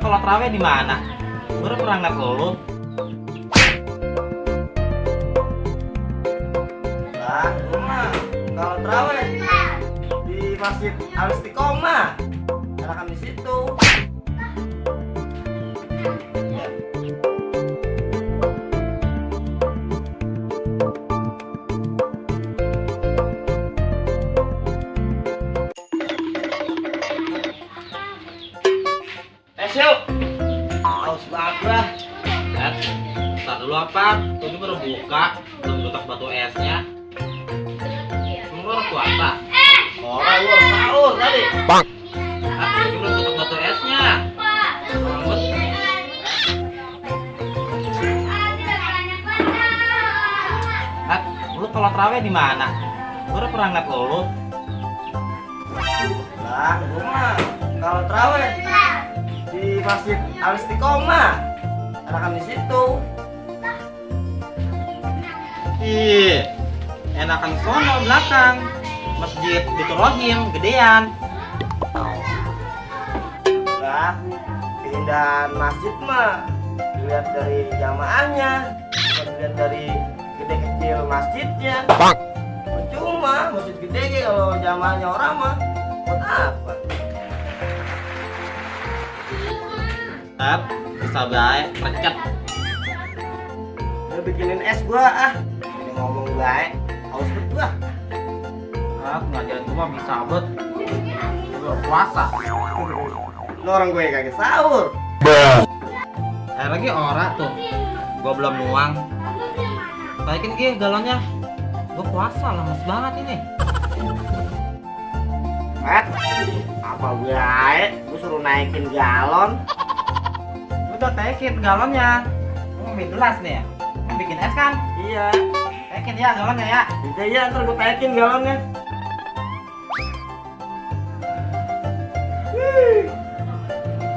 kalau terawih di mana? Gue pernah ngeliat lu. Lah, gua mah kalau terawih di Masjid Al Istiqomah. Enakan di situ. Yuk. Haus banget gua. Ntar dulu apa? Tuh ini baru buka, belum tutup batu esnya. Emang lu orang puasa? Orang gua sahur tadi. Tapi ini belum tutup batu esnya. Rambut. Lu kalau terawih di mana? Gue udah pernah ngeliat lu. Lah, gua mah kalau terawih di Masjid Al Istiqomah. Enakan di situ. Ih, enakan sono belakang. Masjid Baitur gedean. Lah, keindahan masjid mah dilihat dari jamaahnya, bukan dilihat dari gede kecil masjidnya. Percuma masjid gede kalau jamaahnya orang mah buat apa? Bisa baik, recet. Udah bikinin es gua ah. Ini ngomong baik, haus bet gua. Ngajarin gua mah bisa bet. Gua puasa. Lu orang gue kagak sahur. Lagi ora tuh. Gua belum nuang. Baikin Gi galonnya. Gua puasa lemes banget ini. Apa baik? Gua suruh naikin galon. Udah naikin galonnya. Mau ambil gelas nih ya. Mau bikin es kan? Iya. Naikin ya galonnya ya. Udah ya, ntar gua naikin galonnya.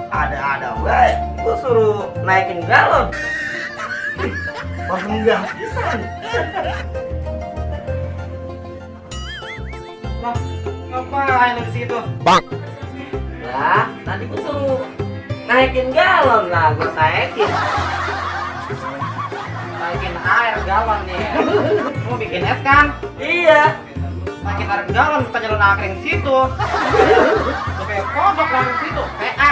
Ada-ada baik. Gua suruh naikin galon. Pas enggak pisan. Lah, ngapain lu di situ? Lah, tadi gua suruh naikin galon lah, gua naikin. Naikin air galon nih. Mau bikin es kan? Iya. Naikin air galon bukannya lu nangkring situ. Lu kayak kodok nangkring situ. PA.